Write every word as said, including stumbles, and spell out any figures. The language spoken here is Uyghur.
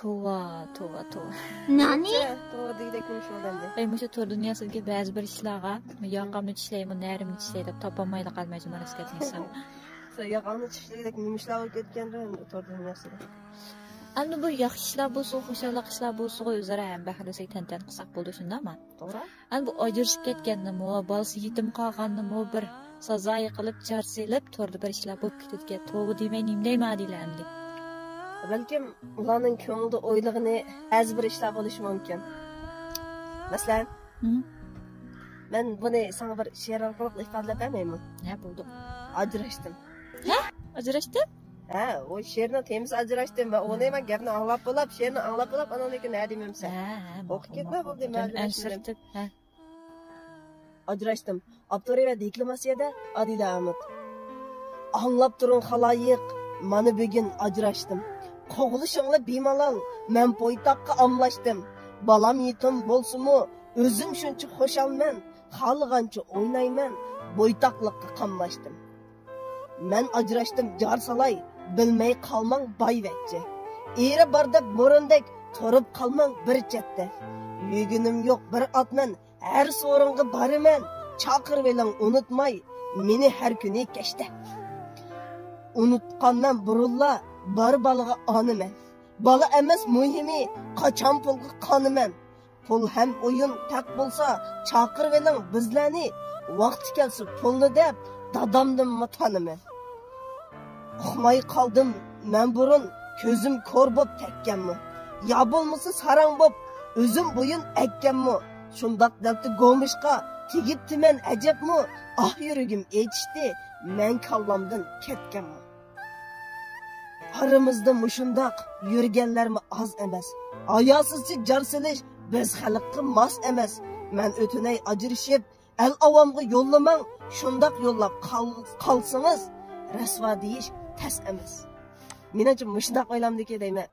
بوۋا، توۋا، توۋا. نانى؟ توغرا دېگۈدەك نېمە ئىش بولدى ئەمدى؟ ئەي، مۇشۇ تور دۇنياسىدىكى بەزى بىر ئىشلارغا ياقامنى چىشلەيمۇ، نەرىمنى چىشلەي دەپ تاپالمايلا قالماي جۇمۇ راست گەپنى ئېيتسام. سەن ياقامنى چىشلىگۈدەك نېمە ئىشلار بولۇپ كەتكەندۇ ئەمدى تور دۇنياسىدا؟ ئەمدى بۇ ياخشى ئىشلار بولسۇن، خۇشاللىق ئىشلار بولسۇنغا ئۆزئارا ھەمبەھىرلىسەك، تەنتەنە قىلساق بولىدۇ، شۇنداقمۇ؟ توغرا. ئەمدى بۇ ئاجرىشىپ كەتكەننىمۇ، بالىسى يېتىم قالغاننىمۇ بىر سازايى قىلىپ، جار سېلىپ، توردا بىر ئىشلار بولۇپ كېتىدىكەن. توۋا دېمەي نېمە دەيمەن ئادىلە ئەمدى؟ بەلكىم ئۇلارنىڭ كۆڭلىدە ئويلىغىنى بەزى بىر ئىشلار بولۇشى مۇمكىن. مەسىلەن، ھە؟ مەن بۇنى ساڭا بىر شېئىر ئارقىلىق ئىپادىلەپ بەرمەيمۇ؟ ھە، بولدى. ئاجراشتىم. ئاجراشتىڭ؟ ھە، ئۇ شېئىرنىڭ تېمىسى ئاجراشتىم. مەن ئۇنى مەن گەپنى ئاڭلاپ بولاپ، شېئىرنى ئاڭلاپ بولاپ، ئانىڭدىن كېيىن ھە دېمەمسەن. ھە، ھە. ئوقۇپ كەتمە، بولدى، مەن ئەن ئاجراشتىم. سۈرتۈپ، ھە. ئاجراشتىم. ئاپتورى ۋە دېكلاماتسىيەدە ئادىلە ئامىت. ئاڭلاپ تۇرۇڭ خالايىق، مانا بۈگۈن ئاجراشتىم. قوغلىشىڭلار بىمالال، مەن بويتاققا ئاملاشتىم. بالام يېتىم بولسىمۇ، ئۆزۈم شۇنچە خۇشالمەن. خالىغانچە ئوينايمەن، بويتاقلىققا قاملاشتىم. مەن ئاجراشتىم جار سالاي، بىلمەي قالماڭ بايۋەچچە. ئېرى بار دەپ بۇرۇندەك تۇرۇپ قالماڭ بىر چەتتە. يۈگۈنۈم يوق بىر ئاتمەن، ھەر سورۇنغا بارىمەن، چاقىرىۋېلىڭ ئۇنتۇماي مېنى ھەر كۈنى كەچتە. ئۇنتقانمەن بۇرۇنلا، بار بالىغا ئانىمەن. بالا ئەمەس مۇھىمى، قاچان پۇلغا قانىمەن. پۇل ھەم ئويۇن تەق بولسا، چاقىرىۋېلىڭ بىزلەرنى. ۋاقتى كەلسە پۇلنى دەپ، دادامنىمۇ تانىمەن. ئۇقماي قالدىم مەن بۇرۇن، كۆزۈم كور بوپ تەگكەنمۇ؟ يا بولمىسا ساراڭ بوپ، ئۆزۈم بويۇن ئەگكەنمۇ؟ شۇنداق دەلتە گومۇشقا تېگىپتىمەن ئەجەبمۇ؟ ئاھ، يۈرىكىم ئېچىشتى، مەن كاللامدىن كەتكەنمۇ؟ ئارىمىزدا مۇشۇنداق يۈرگەنلەرمۇ ئاز ئەمەس. ھاياسىزچە جار سېلىش بىز خەلققە ماس ئەمەس. مەن ئۆتۈنەي ئاجرىشىپ، ئەل ئاۋامغا يوللىماڭ، شۇنداق يوللاپ قال-، قالسىڭىز، رەسۋا دېيىش تەس ئەمەس. مېنىڭچە مۇشۇنداق ئويلامدىكى دەيمەن.